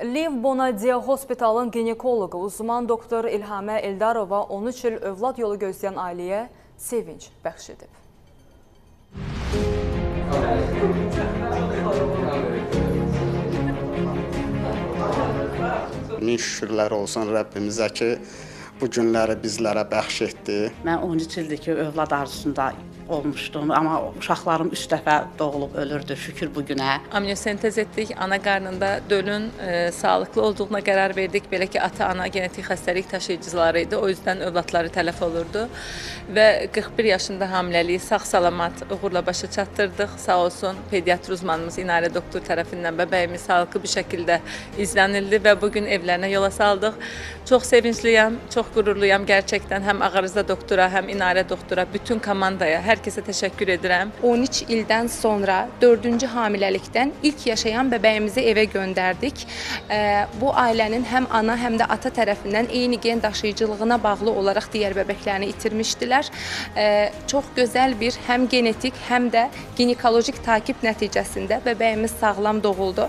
Liv Bonadia Hospitalın ginekoloqu uzman doktor İlhamə Eldarova 13 il övlad yolu gözləyən ailəyə sevinc bəxş edib. Min şükürlər olsun Rəbbimizə ki, bu günləri bizlərə bəxş etdi. Mən 13 ildir ki, övlad arzusunda olmuşdum, amma uşaqlarım 3 dəfə doğulub ölürdü, şükür bu günə. Amniosentez etdik, ana qarnında dölün sağlıqlı olduğuna qərar verdik. Belə ki, ata-ana genetik xəstəlik daşıyıcıları idi, o yüzden övladları tələf olurdu. Və 41 yaşında hamiləliyi sağ-salamat uğurla başa çatdırdıq. Sağ olsun pediatr uzmanımız İnarə doktor tərəfindən bəbəyimiz sağlıqlı bir şəkildə izlənildi və bugün evlərinə yola saldıq. Çox sevincliyəm, çox qürurluyam gerçekten. Həm Ağarıza doktora, həm İnarə doktora, bütün komandaya, hər kəsə təşəkkür edirəm. 13 ildən sonra 4-cü hamiləlikdən ilk yaşayan bəbəyimizi evə göndərdik. Bu ailənin həm ana, həm də ata tərəfindən eyni gen daşıyıcılığına bağlı olaraq digər bəbəklərini itirmişdilər. Çox gözəl bir həm genetik, həm də ginekolojik takip nəticəsində bəbəyimiz sağlam doğuldu.